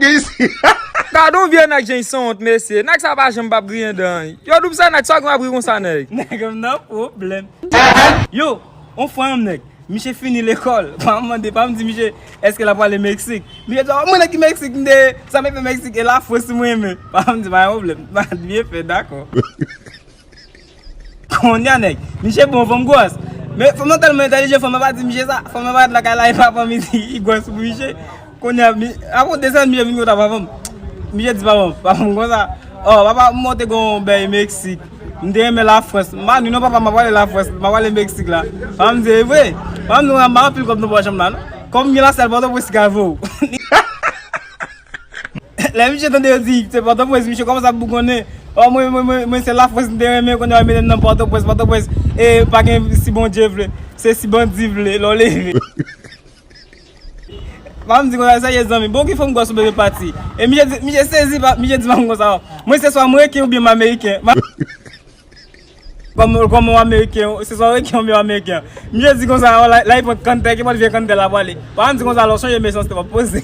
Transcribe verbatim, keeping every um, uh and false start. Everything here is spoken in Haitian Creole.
Gade yon vye nèg jan l sanwont, mesye. Nèg sa pa janm p ap griyen dan. Yo, doub sa, nèg sa gen w ap ri konsa, nèg. Nèg m nan pwoblèm. Yo, on fwa yon nèg. Misye fini lekòl. Pa m mande, pa m di misye, èske l ap prale Meksik? Misye di, "Oh, mwen nèg ki Meksik, m te, sa m fè Meksik, e Lafrans mwen renmen." Pa m di, "Pa gen pwoblèm." Pa byen fè, dakò. Kounye a, nèg, misye bon, fanm gwòs. Men fanm nan tèlman entèlijan, fanm nan pa di misye sa. Fanm nan pa ret lakay la, e pa fanm li di, li gwòs pou misye. Kounye a, mi, apre de semèn, misye vin kontan pa fanm. Misye di pa fanm, pa fanm konsa. Oh, papa, m monte gon bèy Meksik. M te renmen Lafrans. M pa di non, papa, m ap prale Lafrans. M ap prale Meksik la. Papa m di, e vre. Papa m di, m pa anpil kòb nan pòch mwen la, non. Kòm m gen la sèl Pòtoprens ki ka voye w. Lè misye tande yo di, se Pòtoprens, misye kòmanse ap bougonnen. Oh, mwen, mwen, mwen, mwen, se Lafrans, m te renmen, kounye a, yo mete m nan Pòtoprens, Pòtoprens. E pa gen si Bondye vle, se si bandi vle, lè w leve. Pa m di konsa, sa ye zanmi. Bon, ki fanm gwòs ou bezwen pati? E misye di, misye sezi, pa, misye di pa m konsa, oh. Mwen, se swa m reken oubyen m ameriken. Ma- Kòm, kòm yon ameriken, se swa reken oubyen ameriken. Misye di konsa, oh, la, la, li pran kantè, ki pral vye kantè la pwale. Pa m di konsa, lè w chanje mesans, te w ap poze.